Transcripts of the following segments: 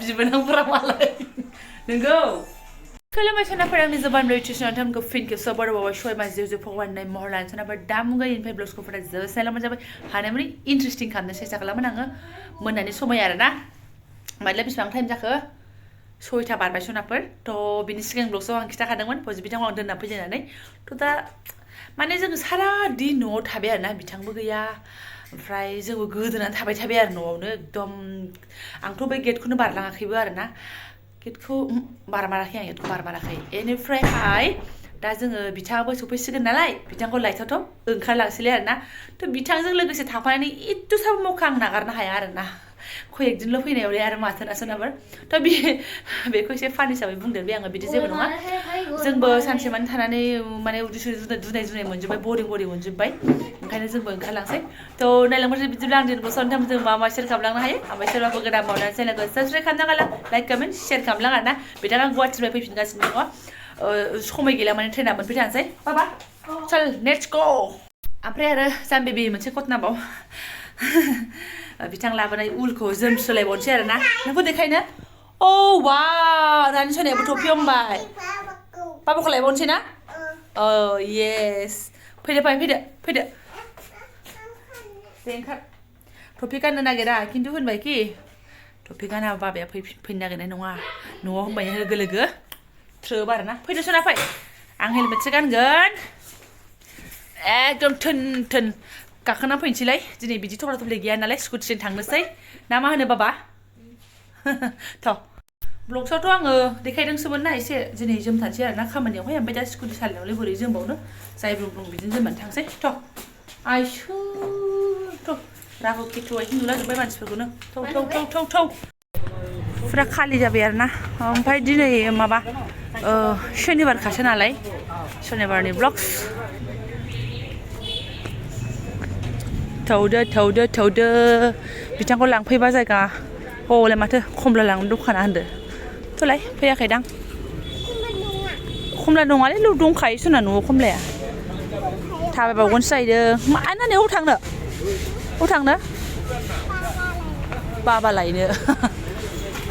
बिबोनांफोरा मालाय नोंगौ खुलुमबाय सोनाफोर आंनि जोबाननिफ्राय टिउसनाव थामखौ फिन खेबसेयाव बारबावबाय सय मास जिउ फगवाननाय महर लानो सोनाफोर दा मुगानिफ्राय ब्लग्सखौफोरा जोबोद सायलामोन जाबाय हानायमानि इन्टारेस्टिं खालामनो सेस्था खालामोन आङो मोननानै समाय आरोना माइला बेसेबां टाइम जाखो 6टा बारबाय सोनाफोर थ' बिनि सिगां ब्लग्सआव आं खिथाखादोंमोन बिथांखौ आं दोनना फैदों होननानै थ' दा माने जों सारा दिन न'आव थाबाय आरोना बिथांबो गैया ओमफ्राय जोंबो गोदोनानै थाबाय आरो न'आवनो एकदम आंथ' बै गेटखौनो बारलाङाखैबो आरोना गेटखौ बारमाराखै आं गेटखौ बारमाराखै बेनिफ्रायहाय दा जोङो बिथाङाबो सफैसिगोन नालाय बिथांखौ लायथावथाव ओंखारलांसैलाय आरोना थ' बिथांजों लोगोसे थाफानानै एथ'साबो मखा आं नागारनो हाया आरोना खयेक दिनल' फैनायावलाय आरो माथो सोनाफोर थ' बेखौ एसे फान हिसाबै बुंदों बे आङो बिदि जेबो नङा जोंबो सानसे माने थानानै माने उदै दुनाय मोनजोब्बाय बरिं मोनजोब्बाय ओंखायनो जोंबो ओंखारलांसै थ' नायलांबाथाय बिदिब्ला आं दिनखौ सानथाम जों मा शेयार खालामलांनो हायो ओमफ्राय सोरबाफोर गोदान मावनानै चेनेलखौ साबसक्राइब खालामना गालां लाइक कमेन्ट शेयार खालामलां आरोना बिथाङा गुवाहाटिनिफ्राय फैफिनगासिनो दङ समय गैला माने ट्रेना मोनफैथारनोसै बाबा चल लेट्स गो ओमफ्राय आरो जाम्बेबि मोनसे घटनाबाव बिथां लाबोनाय उलखौ जोम सोलायबावनोसै आरोना नोंखौ देखायनो अ वाव रानि सनायाबो टफि हमबाय बाबाखौ लायबावनोसै ना अ येस फैदो दे ओंखार टफि गाननो नागिरा खिन्थु होनबाय कि टफि गानाबा बाबाया फैनो नागिरनाय नङा न'आव होनबाय लोगो थ्रोब आरोना फैदो सना फै आं हेलमेटसो गानगोन एकदम थोन गाखोना फैनोसैलाय दिनै बिदि थफ्ला थफ्लि गैया नालाय स्कुटिजों थांनोसै ना मा होनो बाबा थ' ब्लग्सआवथ' आङो देखायदोंसोमोन ना एसे दिनै जोमथानसै आरोना खामानियावहाय ओमफ्राय दा स्कुटि सालायनायावलाय बोरै जोमबावनो जाय ब्लग बिदिनो जोमनानै थांसै थ' आइसो थ' राहु केतु आइथिं नुलाजोब्बाय मानसिफोरखौनो थौ फुरा खालि जाबाय आरोना ओमफ्राय दिनै माबा शनिबारखासो नालाय शनिबारनि ब्लग्स थौदो बिथांखौ लांफैबा जायगा हले माथो खमला लांनो दखाना होनदो थ'लाय फैयाखैदां खमला नङालै दंखायो सोरना न'आव खमलाया थाबायबावगोनसो जाहैदों मा नानै अबाव थांनो बाबा लायनो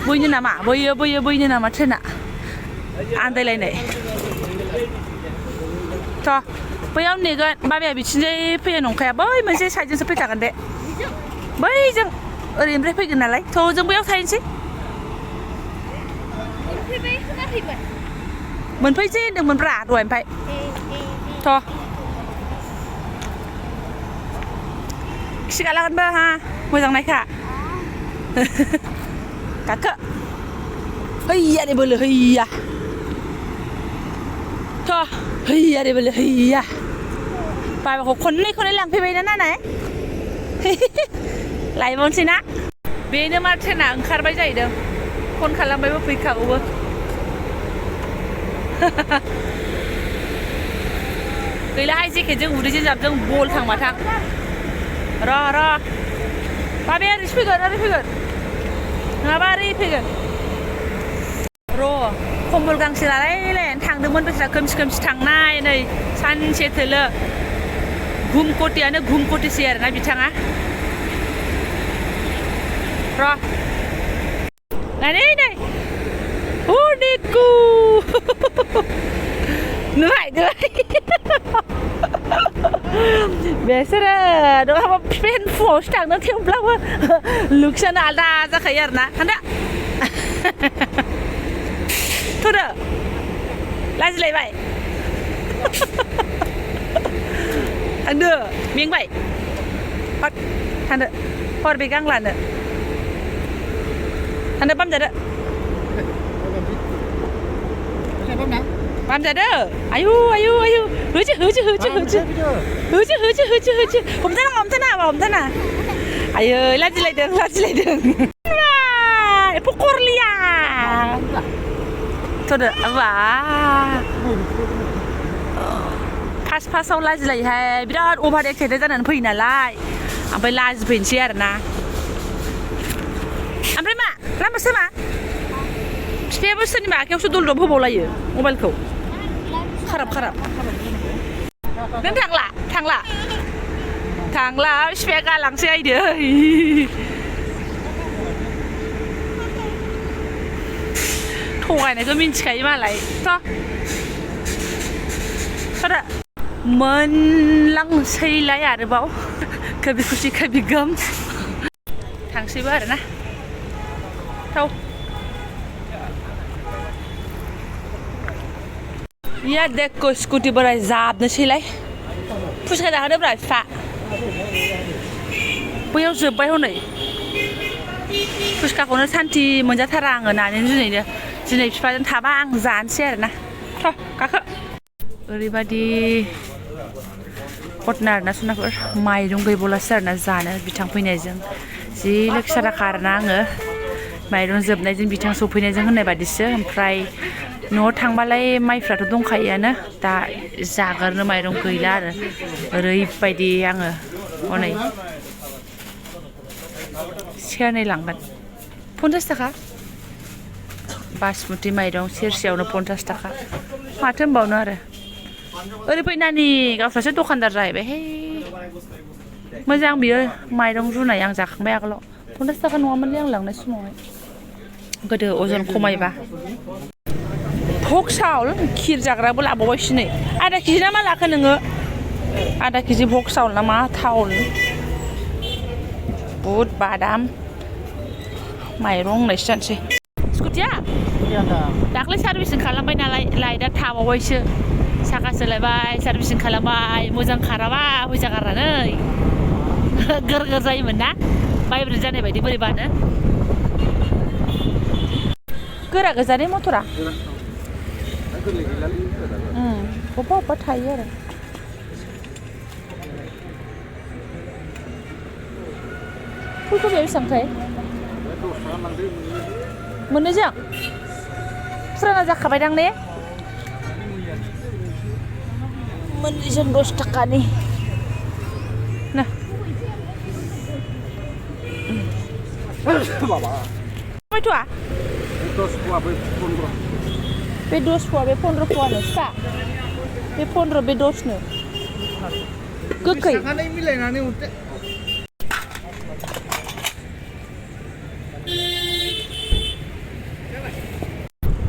बैनो नामा बैनो नामा ट्रेना आन्दायलायनाय थ' बैयाव नेगोन बाबाया बिथिंजाय फैया नंखाया बै मोनसे साइडजोंसो फैखागोन बे बैजों ओरैनिफ्राय फैगोन नालाय थ' जों बैयाव थाहैनोसै मोनफैसै होनदोंमोनब्रा दहाय ओमफ्राय थ' खिगालागोनबो हा मोजां नायखा गाखो हैया दे बोलो हैया थ' हैया दे बोलो हैया बाबाखौ खननै लांफैबाय ना नाय लायबावनोसै ना बेनो मा ट्रेना ओंखारबाय जाहैदों फन खालामबायबो फैखागौबो गैलाहाय जेकेटजों उदैजों जाबजों बल थांबाथां र' बाबाया ओरै फैगोन नङाबा ओरै फैगोन र' कम्बल गांसे लालायलायनानै थांदोंमोन बेस्रा खोमसि थांनाय नै सानसे थोलो घुमकटिसै आरोना बिथाङा र' नै हनिकु नुबाय बेसोरो नङाबा फेन फुङावसो थांनो थेवब्लाबो लुक्सआनो आलदा जाखायो आरोना थांदो थ'दो लाजिलायबाय थांदो मेंबाय थांदो हर बे गां लानो थांदो बामजादो आयु होजो हमथानाङा आयै लाजिलायदों पकरलिया थ'दो बा फार्स्टआव लाजिलायोहाय बिराद अभार एक्साइटेड जानानै फैयो नालाय ओमफ्राय लाजिफैनोसै आरोना ओमफ्राय मा लामा सामा बिफायाबो सोरनिबा आखायावसो दलदब होबावलायो मबाइलखौ खाराब नों थांला बिफाया गालांसै आइदो थगायनायखौ मिन्थिखायो मालाय थ' मोनलांसैलाय आरोबाव कभी खुशी कभी गम थांसैबो आरोना थाव या देखो स्कुटि बोराय जाबनोसैलाय फुसका जाहोदोब्रा बिफा बैयाव जोब्बाय हनै फुसकाखौनो सान्थि मोनजाथारा आङो नानि जुनैनो दिनै बिफाजों थाबा आं जानोसै आरोना थ' गाखो ओरैबादि घटना आरोना सनाफोर माइरं गैबावलासो आरोना जानो बिथां फैनायजों जि लेक्साराखा आरोना आङो माइरं जोबनायजों बिथां सफैनायजों होननाय बादिसो ओमफ्राय न'आव थांबालाय माइफ्राथ' दंखायोआनो दा जागारनो माइरं गैला आरो ओरैबायदि आङो हनै सेरनै लांगोन 50 थाखा बासमति माइरं सेरसेयावनो 50 थाखा माथो होनबावनो आरो ओरै फैनानि गावस्रासो दखानदार जाहैबायहाय मोजां बियो माइरं रुनाय आं जाखांबाय आगोलाव 50 थाखा नङामोनलै आं लांनाय समावहाय गोदो अजन खमायबा भग साउल खिर जाग्राबो लाबावबायसो नै आधा केजि ना मा लाखो नोङो आधा केजि भग साउल ना मा थाउल बुट बादाम माइरं होननायसो जानोसै स्कुटिया दाख्लै सार्भिसिं खालामबाय नालाय लाइटआ थाबावबायसो साखा सोलायबाय सार्भिसिं खालामबाय मोजां खाराबा फैसा गारनानै गोर जायोमोन ना भाइब्रेट जानाय बायदि बोरैबानो गोरा गोजाने मटरा अबेबा अबेबा थायो आरो फुलकबिया बेसेबांथाय मोननैजों फुराना जाखाबायदां ने मोननैजों 10 थाखानि ना टमेट'आ 10 poवा बे 15 बे 10 poवा बे 15 poवानो फिसा बे 15 बे 10 नो गोखै मिलायनानै हरदो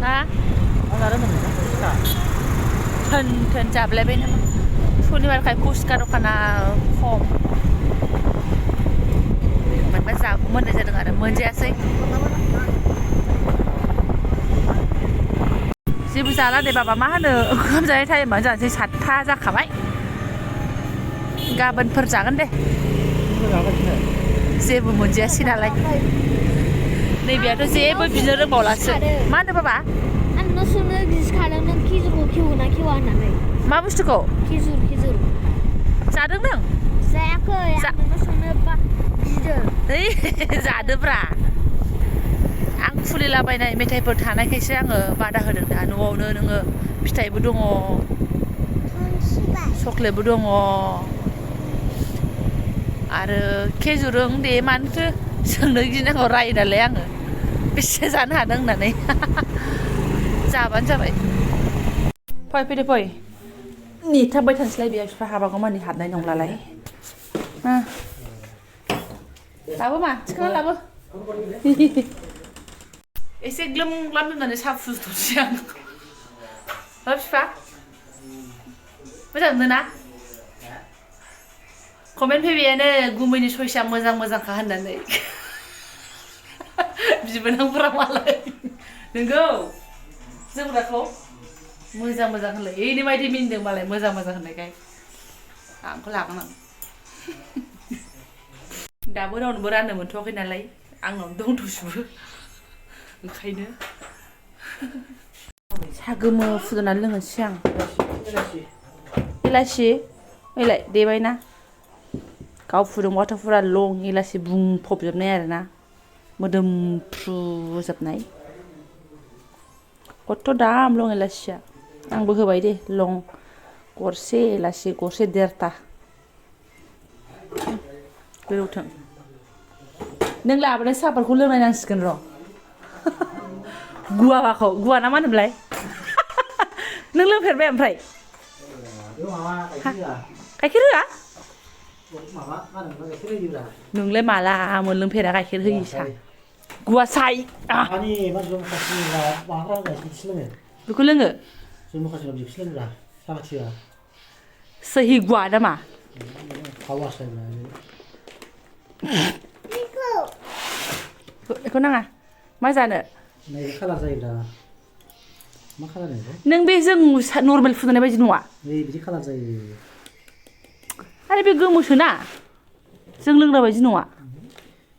हा थोन जाबलायबाय नामा सनिबारखाय फुसका दखाना खम मोनबा जागौ मोननाय जादों आरो मोनजायासै जेबो जाला दे बाबा मा होनो ओंखाम जानाय टाइमानो जानोसै 7था जाखाबाय गाबोनफोर जागोन दे जेबो मोनजायासै नालाय नैबेयाथ' जेबो बिनो रोंबावलासो मा होनो बाबा आं न' सोंनो गिखादों नों खिजुरखौ खेवोना खेवा होननानै मा बुस्थुखौ खिजुर जादों नों जायाखै आं नोंनो सोंनो गिदों ओइ जादोब्रा आं खुलिलाबायनाय मेथाइफोर थानायखायसो आङो बादा होदों दा न'आवनो नोङो फिथाइबो दङ चक्लेटबो दङ आरो खेजुरजों दे मानोथो सोंनो गिनांगौ रायो नालाय आङो बेसे जानो हादों होननानै जाबानो जाबाय फै फैदो फै नेथाबबाय थानोसैलाय बिमा बिफा हाबागौ मानि हाबनाय नंलालाय लाबो मा थिखोना लाबो एसे ग्लोम ग्लाम होननानै साहा फुदुंसै आं बिफा मोजां मोनोना कमेन्ट फैबायानो गुमैनि सयसा मोजां मोजांखा होननानै बिबोनांफोरा मालाय नोंगौ जोमग्राखौ मोजां मोजां होनलाय एनि बायदि मिनिदों मालाय मोजां मोजां होननायखाय आंखौ लागोन आं दाबो रावनोबो राननो मोनथ'वाखै नालाय आंनावनो दंथ'जोबो ओंखायनो साहा गोमो फुदुंनानै लोंनोसै आं इलासि ओइलाय देबायना गाव फुदुंबाथ' फुरा लं इलासि बुंफबजोबनाय आरोना मोदोमफ्रुजोबनाय कत' दाम लं इलासिया आंबो होबाय दे लं गरसे इलासि गरसे 1.5 गोथां नों लाबोनाय साहाफोरखौ लोंनायनांसिगोन र' गुवाखौ गुवा ना मा होनोमोनलाय नों लोंफेरबाय ओमफ्राय गाइखेर होआ नोंलाय माला मोनलोंफेरा गाइखेर होयि साहा गुवासाइ आनि मानसिफ्रा माखासेफ्रा माबाफ्रा बिदिसो लोङो बेखौ लोङो जों माखासेफ्रा बिदिसो लोंग्रा साहाथिया सहि गुवा नामा हावासो बेखौ नाङा मा जानो नैबे खालार जायोब्रा मा खालार नोंबो नों बे जों नर्मेल फुदुंनाय बायदि नङा नै बिदि खालार जायो आरो बे गोमोसोना जों लोंग्रा बायदि नङा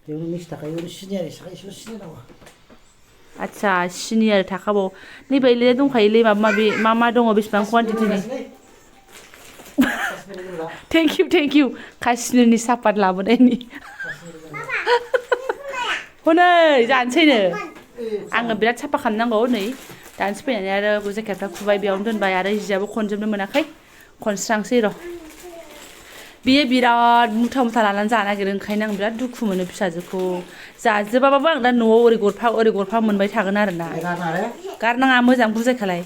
बेयावनो मिक्स थाखायो सिनि आरो एसेल' सिनि नांगौ आदसा सिनि आरो थाखाबाव नैबायले दंखायोलै माबा माबि मा दङ बेसेबां कुवान्टिटिनि थेंक इउ काश्मीरनि सापात लाबोनायनि हनै जानोसैनो आङो बिराद साफा खालामनांगौ नै दानोसै फैनानै आरो जेकेटफ्रा खुबाय बेयावनो दोनबाय आरो जियाबो खनजोबनो मोनाखै खनस्रांसै र' बियो बिराद मुथा मुथा लानानै जानो नागिरो ओंखायनो आं बिराद दुखु मोनो फिसाजोखौ जाजोबाबाबो आं दा न'आव ओरै गरफा मोनबाय थागोन आरोना गारनाङा मोजां बुजायखालाय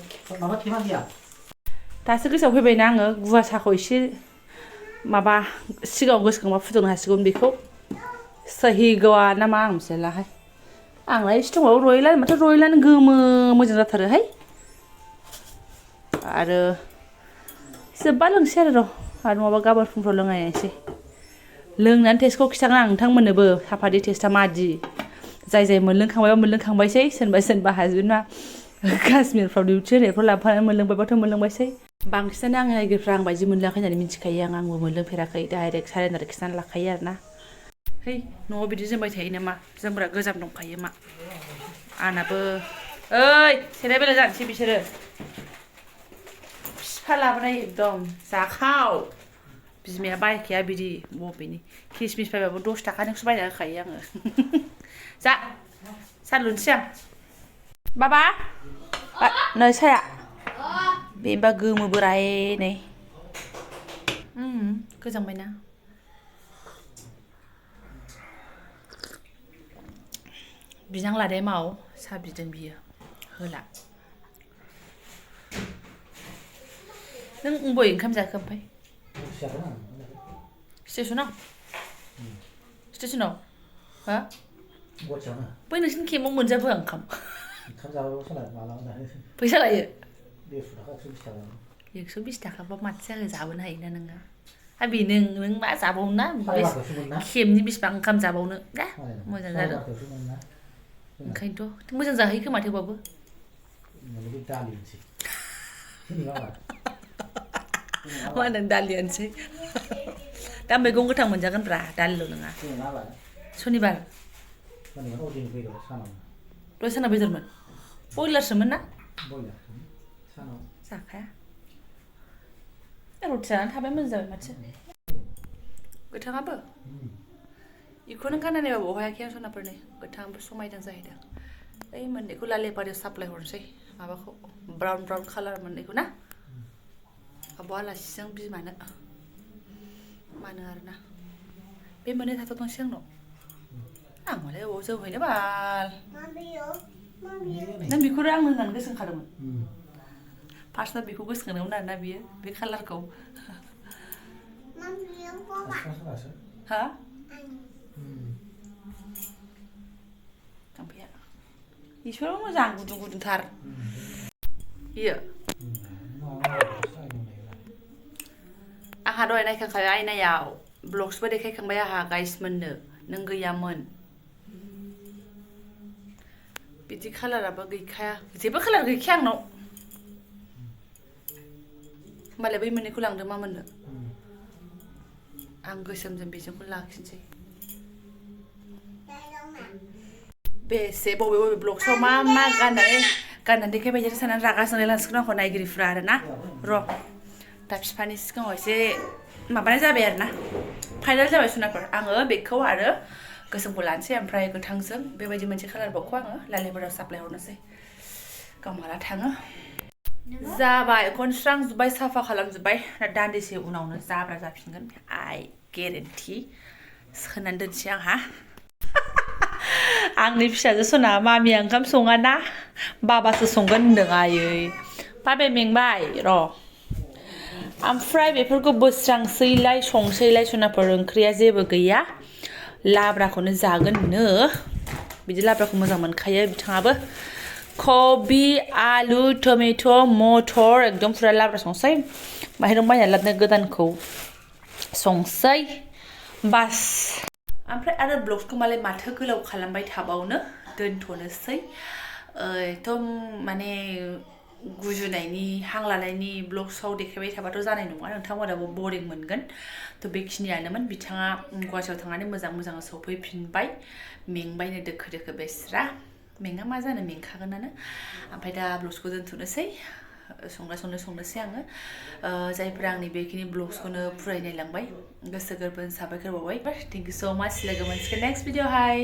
दासो गोसोआव फैबायना आङो गुवा साहाखौ एसे माबा सिगाङाव गोसोखांबा फुदुंनो हासिगौमोन बेखौ सहि गवा ना मा आं मिथिलाहाय आंना एसे दंबावो रयेलानो माथो रयेलानो गोमो मोजां जाथारोहाय आरो जोब्बा लोंसै आरो नङाबा गाबोन फुंफ्राव लोंनायनोसै लोंनानै टेस्टखौ खिथागोन आं नोंथांमोननोबो सापातनि टेस्टआ मादि जाय मोनलोंखांबायबा मोनलोंखांबायसै सोरबा हासबेन्डआ काश्मीरफ्राव डिउटि होनायफ्राव लाबोफानानै मोनलोंबायबाथ' मोनलोंबायसै बांसिनानो आंनि नायगिरिफ्रा आं बायदि मोनलोङाखै होननानै मिथिखायो आंबो मोनलोंफेराखै डाइरेक्ट सारेन्डार खिथानानै लाखायो आरोना है न'आव बिदि जोमबाय थायो नामा जोमग्रा गोजाम दंखायो मा आंनाबो ओइ सेलाय बेलाय जानोसै बिसोरो फिफा लाबोनाय एकदम जाखाव बिमाया बायखाया बिदि बबेनि किसमिस बायबाबो 10 थाखानिखौसो बायना होखायो आङो जा सानलुनोसै आं बाबा नै साया बेबा गोमो बोराय नै गोजांबायना बिनां लादे माव साहा बिदों बियो होला नों बबे ओंखाम जाखो ओमफ्राय स्टेसनाव हा बै नोंसिनि केम्पआव मोनजाबोआ ओंखाम फैसा लायो 120 थाखाबा माथो जाखो जाबोनो हायोना नोङो आरो नों मा जाबावनो ना केम्पनि बेसेबां ओंखाम जाबावनो दा मोजां जादों ओंखायनोथ' मोजां जाहैयो खोमा थेवबाबो मा होनदों दालियानोसै दा मैगं गोथां मोनजागोनब्रा दालिल' नङा सनिबार दहाय सानाव बेदरमोन बयलारसोमोन ना जाखाया रुटि जानानै थाबाय मोजां जाबाय माथो गोथाङाबो बेखौनो गानना नायबा बहायाखै आं सनाफोरनि गोथाङाबो समायदों जाहैदों ओइ मोननैखौ लालेपारियाव साप्लाय हरनोसै माबाखौ ब्राउन कालार मोननैखौ ना आब' आलासिजों बिमानो मानो आरोना बे मोननै थाथ'थोंसै आंनाव आं मालाय अबाव जोमहैनो बाल नों बेखौनो आं होननानै गोसोखांखादोंमोन फार्स्टआव बेखौ गोसोखांदोंमोन आरोना बियो बे कालारखौ हा थांफैया इसेबां मोजां गुदुंथार बियो आंहा दहाय नायखांखाबाय आयनायाव ब्लग्सबो देखायखांबाय आंहा गाइसमोननो नों गैयामोन बिदि कालाराबो गैखाया जेबो कालार गैखाया आंनाव होमबालाय बै मोननैखौ लांदो मा मोननो आं गोसोमजों बेजोंखौ लाखिनोसै बेसे बबे ब्लग्सआव मा गाननानै देखायबाय थायो साननानै रागा जोंनाय लांसिगोन आंखौ नायगिरिफ्रा आरोना र' दा बिफानि सिगाङाव एसे माबानाय जाबाय आरोना फाइनाल जाबाय सनाफोर आङो बेखौ आरो गोसोमखौ लानोसै ओमफ्राय गोथांजों बेबायदि मोनसे कालार बावखौ आङो लालिपारायाव साप्लाय हरनोसै गाव माला थाङो जाबाय खनस्रांजोब्बाय साफा खालामजोब्बाय दान्दिसे उनावनो जाब्रा जाफिनगोन आइ गेरेन्टि सोनानै दोनसै आंहा आंनि फिसाजो सना मामिया ओंखाम सङा ना बाबासो संगोन होनदों आयै बाबाया मेंबाय र' ओमफ्राय बेफोरखौ बोस्रांसैलाय संसैलाय सनाफोर ओंख्रिया जेबो गैया लाब्राखौनो जागोननो बिदि लाब्राखौ मोजां मोनखायो बिथाङाबो कबि आलु टमेट' मटर एकदम फुरा लाब्रा संसै माइरं बायनानै लाबोनाय गोदानखौ संसै बास ओमफ्राय आरो ब्लगखौ मालाय माथो गोलाव खालामबाय थाबावनो दोनथ'नोसै एकदम माने गुजुनायनि हां लानायनि ब्लग्सआव देखायबाय थाबाथ' जानाय नङा नोंथांमोनाबो बरिं मोनगोन थ' बेखिनियानोमोन बिथाङा गुवाहाटियाव थांनानै मोजां सफैफिनबाय मेंबायनो दोखो दोखो बेस्रा मेङा मा जानो मेंखागोनानो ओमफ्राय दा ब्लग्सखौ दोनथ'नोसै संनोसै आङो जायफोरा आंनि बेखिनि ब्लग्सखौनो फुराय नायलांबाय गोसो गोरबोनि साबायखर बावबाय थेंक इउ स' माच लोगो मोनसिगोन नेक्स्ट भिडिअ'हाय